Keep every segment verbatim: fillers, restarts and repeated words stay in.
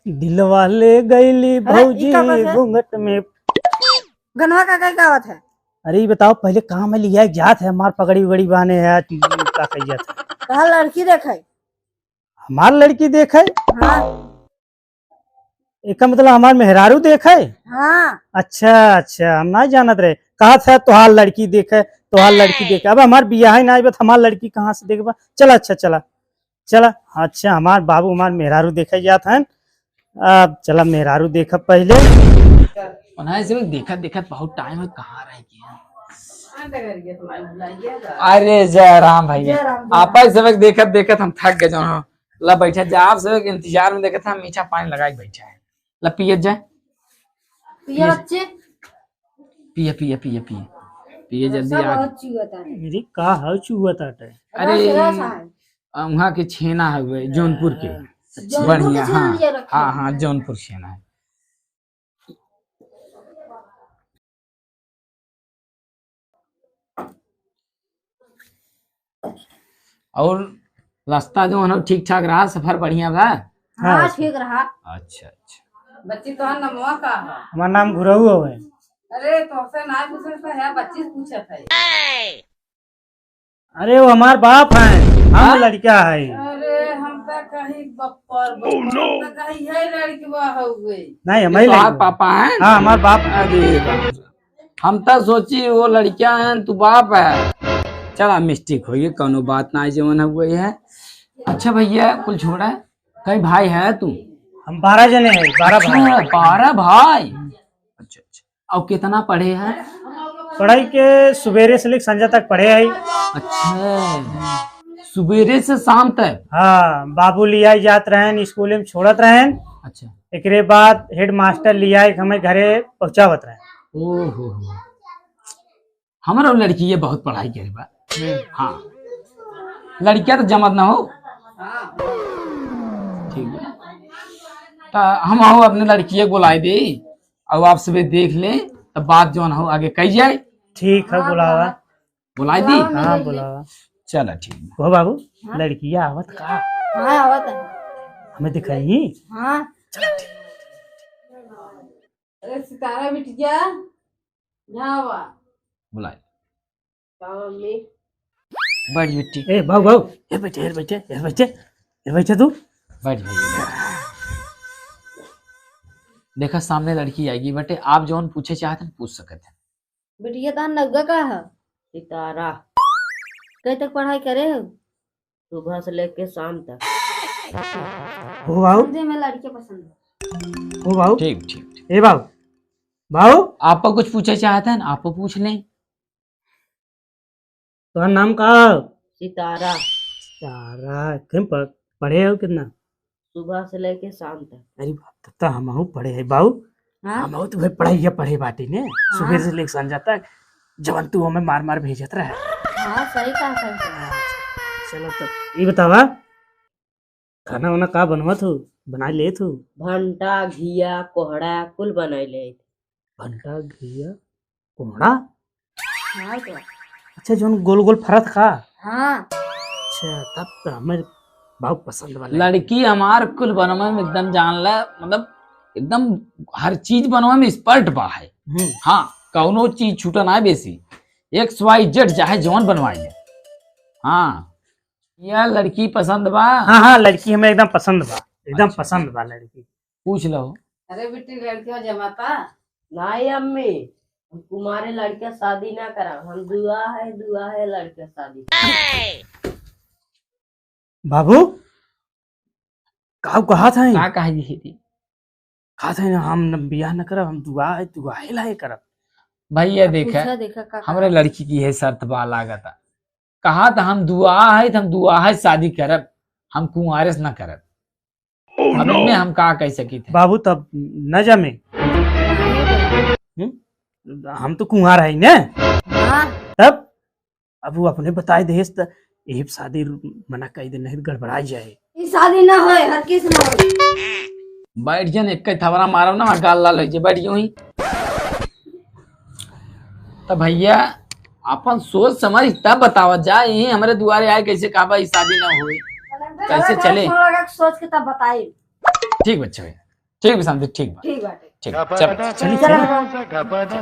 दिलवा ले गईली अरे, ई भौजी का बात है? घूंघट में। गनवा का, का गावत है? अरे, ई बताओ, पहले काम में लिया जात है, मार पगड़ी उगड़ी बाने है, टी-, का कही जात है? कहा लड़की देखे? हमार लड़की देखे? हाँ। एका मतलब हमार मेहरारू देखे? हाँ। अच्छा, अच्छा, हम ना जानत रहे। कहा था तोहार लड़की देखे, तोहार लड़की देखे। अब हमार बियाह ही ना आइबा, तो हमार लड़की कहाँ से देखबा? चला, अच्छा, चला, चला। अच्छा, हमार बाबू, हमार मेहरारू देखे जात हन। अब चला मेहरारू देखब पहले। ओनाहे से देखत देखत बहुत टाइम है, कहाँ रह गया? अरे जय राम भैया, जय राम, जय राम। आपा ही सबक देखत देखत हम थक गए जौन हो। ला बैठा जा, आप सबक इंतजार में देखत हम, मीठा पानी लगा के बैठा है। ला पियत जाए। पिया बच्चे। पिया, पिया, पिया, पिया। पिया जल्दी रसा आ। बहुत चुअत है। मेरी का हाउ चुअत आटे? अरे, रस, रस है। आ, वहाँ के छेना हवे, जौनपुर के। जौनपुर के बढ़िया, छेना हाँ। लिया रखे। हाँ, हाँ, जौनपुर छेना है। और रास्ता जो है ना, ठीक ठाक रहा, सफर बढ़िया बा? हाँ, हाँ, ठीक रहा। अच्छा, अच्छा। बच्ची, तोहार नमवा का है? हमार नाम गुरहु हवे। अरे, तोहसे ना पूछे से है, बच्ची से पूछत है। अरे, वो हमार बाप हैं, हम हाँ? लड़का है। अरे, हम तो कहीं बप्पर, बप्पर, हम तो कहीं है लड़कवा हउए। नहीं, हम ये ही तोहार लड़का। पापा हैं? हाँ, हमार बाप। अरे बाप रे। हम तो सोची वो लड़का है, तू बाप है। चला, मिस्टेक होई, कौनो बात ना, जवन हउए है। अच्छा भैया, कुल छोड़ा, कई भाई है तू? हम बारह जने हैं, बारह भाई। अच्छा, बारह भाई। अच्छा, अच्छा। और कितना पढ़े हैं? पढ़ाई के सुबेरे से लेके संझा तक पढ़े हैं। अच्छा, सुबेरे से शाम तक? हाँ, बाबू लियाई जात रहेन, स्कूल में छोड़त रहेन। अच्छा। एकरे बाद हेडमास्टर लियाई के हमें घरे पहुँचावत रहेन। ओहो हो। हमारा लड़की ये बहुत पढ़ाई करे बा। हम्म। हाँ, लड़किया तो जमत ना हो। ठीक बा। तो हम आओ अपने लड़किया को बुलाई दे, और आप सबे देख ले, तो बात जौन हो आगे कही जाए। ठीक है, हाँ, बुलावा। बुलाई दी? बुलावा, हाँ, मिल ले। बुलावा। चला, ठीक बा। हो बाबू, हाँ? लड़किया आवत का? हाँ, आवत है। हमें दिखाई? हाँ। चला, ठीक। अरे सितारा बिटिया, यहाँ आवा। बुलाई। का मम्मी? बैठ बिट्टी। ए, बाबू, बाबू, ये बैठे, ये बैठे, ये बैठे, ये बैठे तू। बैठ भैया, बैठ। देखा, सामने लड़की आएगी, बेटे, आप जौन पूछे चाहत हैं, पूछ सकत हैं। बिटिया, तार नौगा का है? सितारा। कहीं तक पढ़ाई करे हो? सुबह से लेके शाम तक। हो बाबू। समझे में लड़के पसंद है। हो बाबू। ठीक, ठीक, ठीक। ए बाबू, बाबू। आपको कुछ पूछे चाहत हैं, आप पूछ लें। तोहर नाम का हो? सितारा। सितारा, कहीं पढ़-, पढ़े हो कितना? सुबह से लेके शाम तक। अरे बाप, तब तो हमहू पढ़े है बाबू। हाँ? हमहू तो भाई पढ़ाई है, पढ़े बाटी ने। हाँ। सुबह से लेके संझा तक जवन तू हमें मार मार भेजत रहे। हाँ, सही कहा, सही कहा। चलो तो, ये बतावा, खाना वाना का बनवत हो, बना लेत हो? भंटा, घिया, कोहड़ा, कुल बनाई लेत। भंटा, घिया, कोहड़ा? हाँ तो। अच्छा, जौन गोल गोल फरत का? हाँ। अच्छा, तब तो हमें बहुत पसंद वाला। लड़की हमार कुल बनवे में एकदम जान ले, मतलब एकदम हर चीज बनवे में expert बा है। हम्म। हाँ, कौनो चीज छूटा ना बेसी, X Y Z चाहे जौन बनवाई ले। हाँ, यह लड़की पसंद बा? हाँ, हाँ, लड़की हमें एकदम पसंद बा, एकदम अच्छा। पसंद बा लड़की। पूछ लो। अरे बेटी, लड़कियां जमाता? नहीं अम्मी, हम कुमारे लड़के शादी ना करा, हम दुआ है, दुआ है लड़के शादी। बाबू, का कहा था? का कहा जी थी? कहा था ना, हम न बियाह न करब, हम दुआ है, दुआ है लाए करब। भैया अब देखा, पूछा देखा का हमरे कहा? लड़की की है शर्त बा लागता। कहा था हम दुआ है, तो हम दुआ है शादी करब, हम कुंवारे से ना करब। अब इनमें हम का कह सकी थे? बाबू, तब न जमे। हम्म? हम तो कुंवार है ने। हाँ। तब अब वो अपने बताए देस त यही शादी मना कर दे, नहीं तो गड़बड़ा जाए। ई शादी ना होए, हर किस ना होए। बैठ जन, एक थवरा मारो ना, गाल लाल हो जाए, बैठ यूं ही। तो भैया, अपन सोच समझ तब बतावा जा, यही हमरे दुआरे आए कैसे कहबा ई शादी ना होए, कैसे चले? थोड़ा सोच के तब बताई। ठीक बच्चा भैया। ठीक बा समधी, ठीक बा। ठीक बाटे। ठीक, चल। चल।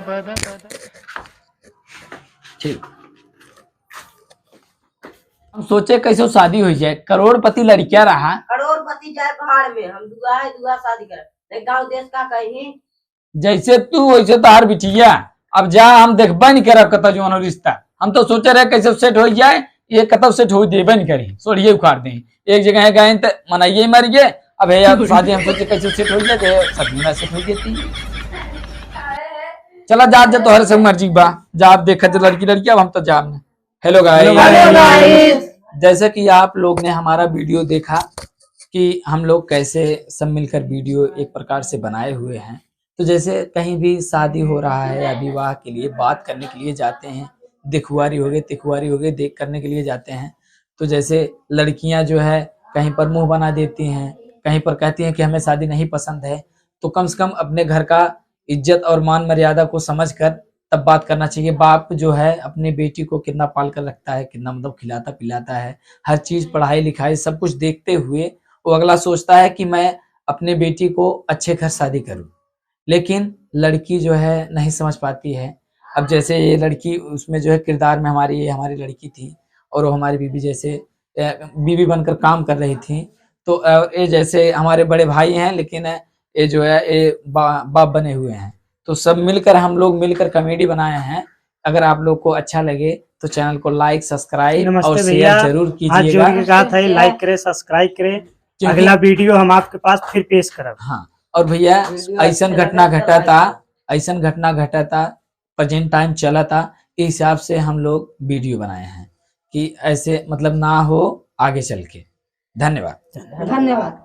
ठीक। हम सोचे कैसे शादी हो जाए, करोड़पति लड़किया रहा। करोड़पति जाए भाड़ में, हम दुआ है, दुआ शादी करब। देख गाँव देश का कहीं। जैसे तू वैसे तोहार बिटिया, अब जा हम देखबे नहीं करब कतौ जौन रिश्ता। हम तो सोचे रहे कैसे सेट हो जाए, ये कतौ सेट हो देबे नहीं करी, सोड़िए उखाड़ दे। एक जगह है गए तो मनाइए मर गए, अब है यार शादी हम सोचे कैसे सेट हो जाए, तो सदियों में सेट हो जाती। चला जा, जा तोहरे सब मर्जी बा, जा आप देखा जो लड़की लड़की, अब हम तो जाब ना। हेलो गाइस। हेलो गाइस। जैसे कि आप लोग ने हमारा वीडियो देखा कि हम लोग कैसे सब मिलकर वीडियो एक प्रकार से बनाए हुए हैं, तो जैसे कहीं भी शादी हो रहा है या विवाह के लिए बात करने के लिए जाते हैं, दिखुआरी हो गई, तिखुआरी हो गई, देख करने के लिए जाते हैं, तो जैसे लड़कियां जो है कहीं पर मुंह बना देती हैं, कहीं पर कहती हैं कि हमें शादी नहीं पसंद है, तो कम से कम अपने घर का इज्जत और मान मर्यादा को समझकर तब बात करना चाहिए। बाप जो है अपनी बेटी को कितना पाल कर रखता है, कितना मतलब खिलाता पिलाता है, हर चीज, पढ़ाई लिखाई सब कुछ देखते हुए वो अगला सोचता है कि मैं अपने बेटी को अच्छे घर शादी करूं, लेकिन लड़की जो है नहीं समझ पाती है। अब जैसे ये लड़की उसमें जो है किरदार में हमारी, ये हमारी लड़की थी और वो हमारी बीबी जैसे, अ, बीबी बनकर काम कर रही थी, तो, अ, ये जैसे हमारे बड़े भाई हैं, लेकिन, अ, ये जो है ये बा-, बाप बने हुए हैं। तो सब मिलकर, हम लोग मिलकर कॉमेडी बनाए हैं। अगर आप लोग को अच्छा लगे तो चैनल को लाइक, सब्सक्राइब नमस्ते और शेयर भैया, जरूर हाथ कीजिएगा। जोड़ के कहा था, ये लाइक करें, सब्सक्राइब करें। क्योंकि अगला वीडियो हम आपके पास फिर पेश करब। हाँ, और भैया, वीडियो ऐसन अच्छा घटना लगे तो घटा लाइक था, करें। ऐसन घटना घटा था, प्रेजेंट टाइम चला था, इस हिसाब से हम लोग वीडियो बनाए हैं कि ऐसे मतलब ना हो आगे चल के। धन्यवाद। धन्यवाद।